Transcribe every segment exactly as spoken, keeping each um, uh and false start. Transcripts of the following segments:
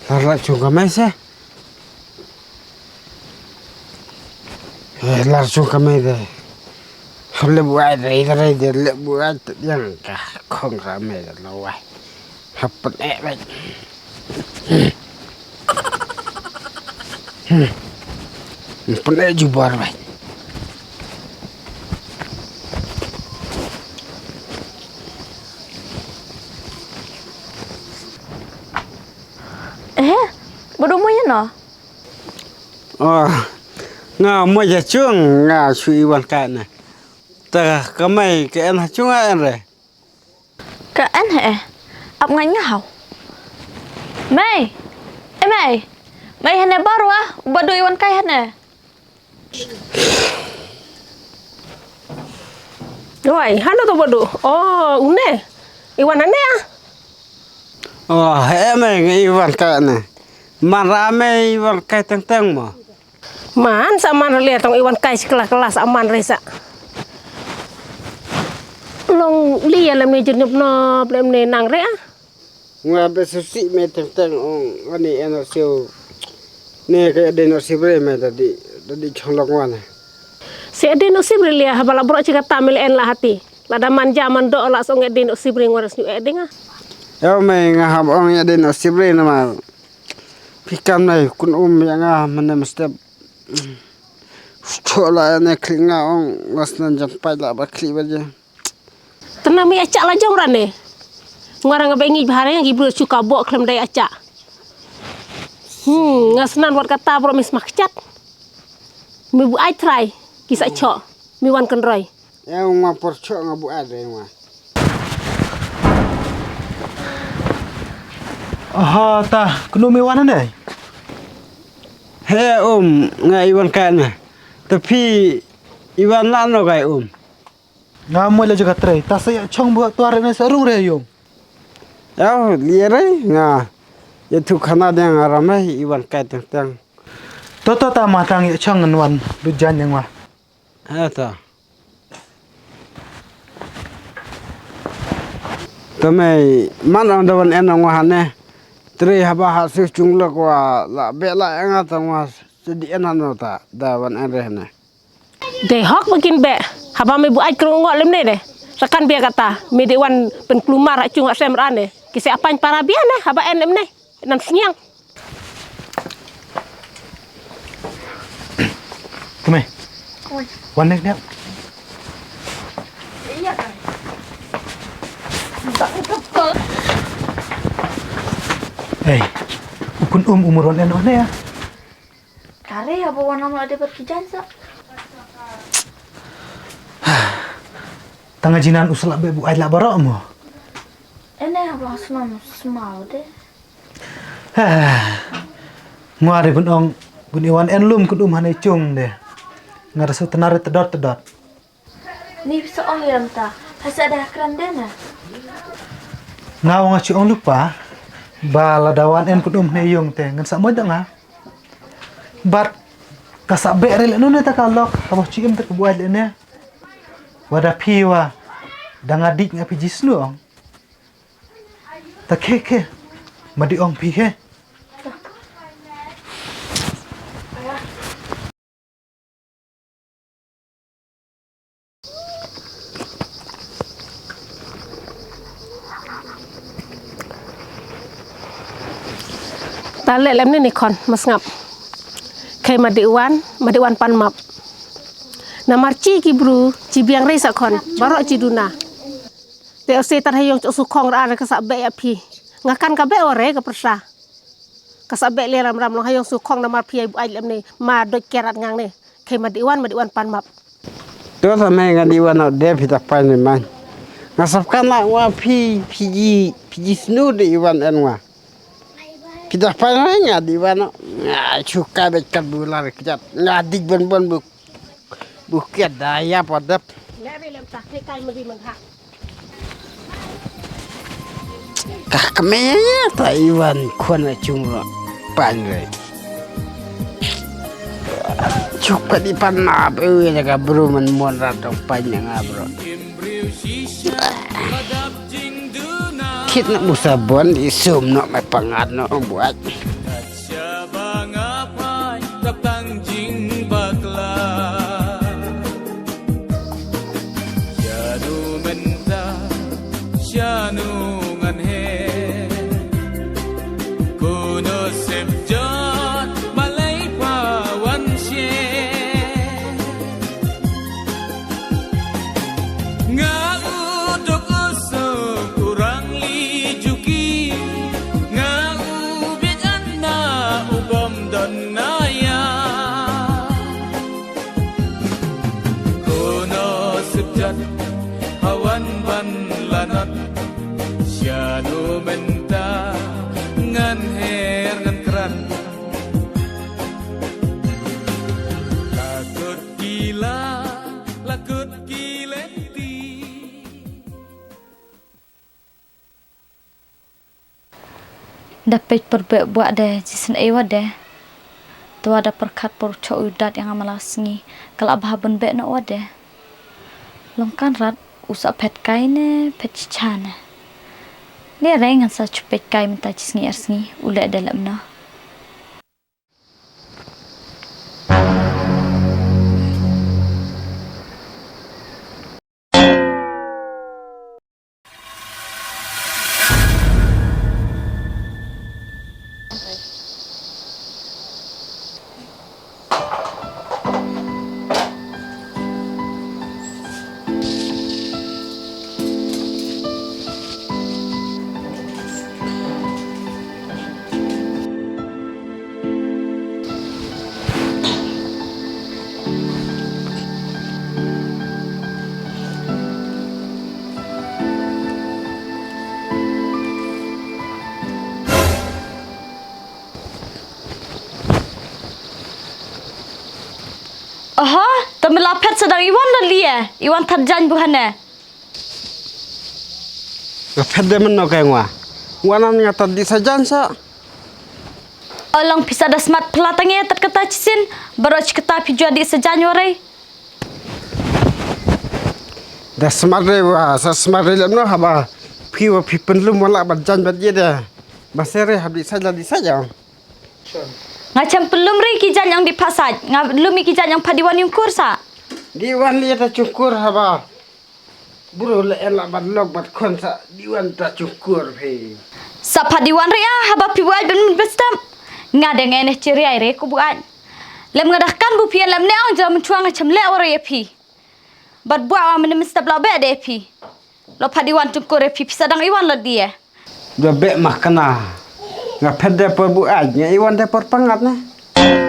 Tar la chung ka mei se. Eh, lar chung ka mei de. Hap lep buai de, ita re de lep buai te yang ka khong ka mei de la wai. Hap pen eh bai. Hmm. Pen eh jubar bai. Eh, ba du mo ïa no? Oh, nga mo ïa chung, nga shu i wan kai ne. Ta ka mei ka en ha chung a en re. Ka en he eh. Ap nga nga hau. Mei. Eh, mei. Mei hene barwa, ba du i wan kai hene. Wai, hano to ba du? Oh, une. I wan hane ah. Oh, he mei nga i wan kai ne. Man ra mei i wan kai teng teng mo. Man sa man re tong i wan kai shi klas klas a man re sa. Long li ya lem ne jin nyop nop lem ne nang re ah. Nga be su si me teng teng ong ani en o siu. Ne ka de no si bre me da di da di chong lok wan. Si de no si bre li ha ba la bro chi ka ta me le en la hati. La da man ja man do la song de no si bre ngor snu e de nga. Yo me nga hab ong ya de no si bre na ma. Phi kam nai kun um ïa nga mane mestep. Sto la ne klik nga ong ngas nan jan pai la ba klik ba je. Tena mi acak la jong rane. Ngwa rang ba ngi bahare ngi bru chuka bok klem dai acak. Hmm, ngas nan wat kata bro mis makchat. Mi bu ai trai ki sa chok mi wan kendroi. Ya ngwa por chok nga bu ai dai ngwa. Aha ta kunu mi wan ne. He um nga iwan ka ne. Tapi iwan la no gai um. Nga mo la jaga trai ta sa ya chong bu tuar ne sa rung re yung. Ya li re nga ya tu khana dang aram iwan kai teng teng. To to ta ma tang ya chong ngan wan du jan yang wa. Ha ta. Tamai man ong da wan en ong wa hane. Tre haba ha su chung lok wa la be la eng ha tang wa sedi en hano ta da wan en re hane. Dei hok ba kin be haba me bu ai krung ngo lem ne de. Rakan bia kata me de wan pen klumar ha chung ha sem ra ne. Kise apan para bia ne haba en em ne. Nan sniang. Kemai. Wan nek nek. Hei, ukun um umur wan eno ne ya. Kare ya bawa nama ada berkijan sa. Tanga jinan usla be bu ai la baro mo. Ene haba sma sma de. Ngwa de bun ong bun iwan en lum kun um hane chung de. Nga rasu tenar tedot tedot. Ni bisa ong yam ta. Hasa da kran de na. Nga ong achu ong lupa ba la dawan en kun um hane yung te ngan sa mo da nga. Bat ka sa be re le nune ta ka lok ka ba chi im ta ka buai le ne. Wada phi wa da nga dik nga phi jisnu ong. Ta khe khe ma di ong phi khe. Ta leh lem ni ni khon ma sngap. Khei ma di wan ma di wan pan map. Namar chi ki bru chi biang rei sa khon barok chi duna. Te ose tar ha yong chu su khong ra ka sa be ya phi. Nga kan ka be ore ka persa. Ka sa be le ram ram long ha yong su khong namar phi ai bu ai lem ni ma doj kerat ngang ni. Khei ma di wan ma di wan pan map. To sa me nga di wan de phi ta pai ni man. Nga sap kan la wa phi phi ji phi ji snu di wan en wa. Phi ta pai ni nga di wan nga chu ka be kat bu la re kjat nga dik bon bon bu bu kiat da ya pa dap. Le re lem ta khei kai ma di man ha. Ka kmie ta iwan khon a chung ro pan re. Chuk pa di pan na pe wi na ka bru man mon ra tong pan nga bro. Kit na musa bon i sum no me pangat no buat. Hawan ban lanot, shano mynta ngan her ngan krat. Lakut kila, lakut kilenti. Da peit por beh buak de, jisien ei wat de. Te wa da pyrkhat por choh u dat ïa nga mala sngi, ka la bha bun beh noh wat de. Long kan rat, u sa phet kai ne, phet chicha ne. Ne rei ngan sa chu peit kai mynta chi sngi ar sngi, u leh de lem noh. Oho, te me la phet sa dang i wan la lieh, i wan thad jaiñ bu hane. Nga phet de mynno ka ïa nga. Nga nan nga tad dih sa jan sa. O long phi sa da smat pla tang ïa tad kata chisin. Baroh chi kata phi jua dih sa jan warei. Da smat re wa sa smat re lem no haba. Phi wa phi pynlum wala bad jan bad ye de. Ba se re hab dih sa jan dih sa jan. Nga chem pynlum re ki jan yang dih phasaj. Nga lum ki jan yang phadiwan yung kur sa. Dih wan li ta chungkur haba. Bro le en la bad lok bad khon sa diwan ta chungkur phi. Sa pha diwan re ah haba phi buai ben ben step. Nga deng ene chiriai re ku buai. Lem nga dah kan bu phi lem ne ong jam chuang cham le ore phi. Bad buai wa men step la be de phi. Lo pha diwan chungkur re phi pisa dang iwan la die. Dua bek mah kena. Nga phet de por buat, nga iwan de por pangat ne.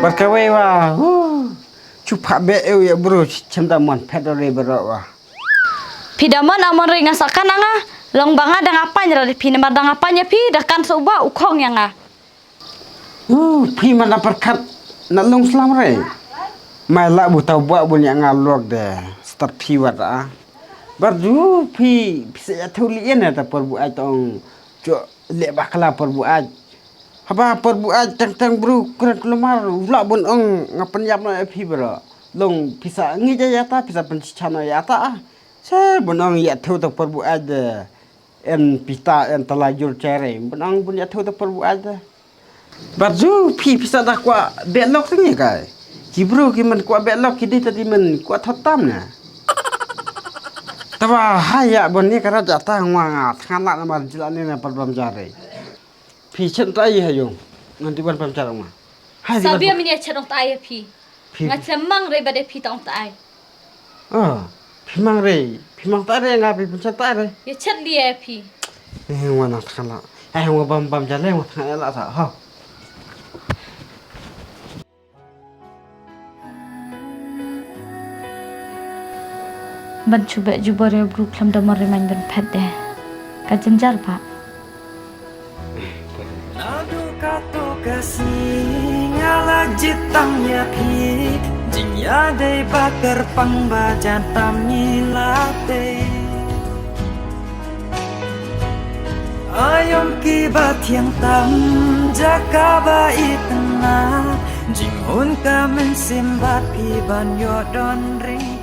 Berkawai wa. Huh. Cupak bek eu ya bro, cendam wan phet dore berok wa. Phi da mon amon ri nga sakan anga, long banga da ngapan ra phi namar da ngapan ya phi da kan so ba u khong ya nga. Uh, phi man da perkat na long slam re. Mai la bu tau buat bu nya nga lok de. Start phi wat a. Bar du phi pisa ya thuli ene ta por bu ai tong. Jo le bakla por bu ai. Haba por bu ai tang tang bru kren keluar u la bun ong nga penyap na phi bro. Long pisa ngi ja ya ta pisa penchichano ya ta ah. Se bun ong ya thu ta por bu ai de. En pita en tala jur chere. Bun ong bun ya thu ta por bu ai de. Bar ju phi pisa da kwa belok ni kai. Ki bru ki men kwa belok ki di ta di men kwa thotam na. Taba haya bon ni kara jata ngwa nga thangan la na mar jila ni na par bam jare. Phi chen ta ai ha yung. Ngan ti ban pam char ngwa. Hai ti ban. Sabia pam- mini chen ong ta ai phi. Phi. Nga chen mang re ba de phi ta ong ta ai. Ah, phi mang re. Phi mang ta re nga phi pun chen ta re. Ya chen li ai phi. Eh, ngwa na thangan la. Eh, ngwa bam bam jale ngwa thangan la sa. Ha. Ban chu beh jubor ïa u bru khlem da mon rimaiñ ban phet de. Ka jynjar ba. Naduh kato ka sngi nga la jied tam ïa phi. Jingïadei ba kyrpang ba jan tam ngi la tei. Aïom kiba thiang tam jaka ba itynnad, jinghun ka mynsiem bad phi ban ïoh don ring.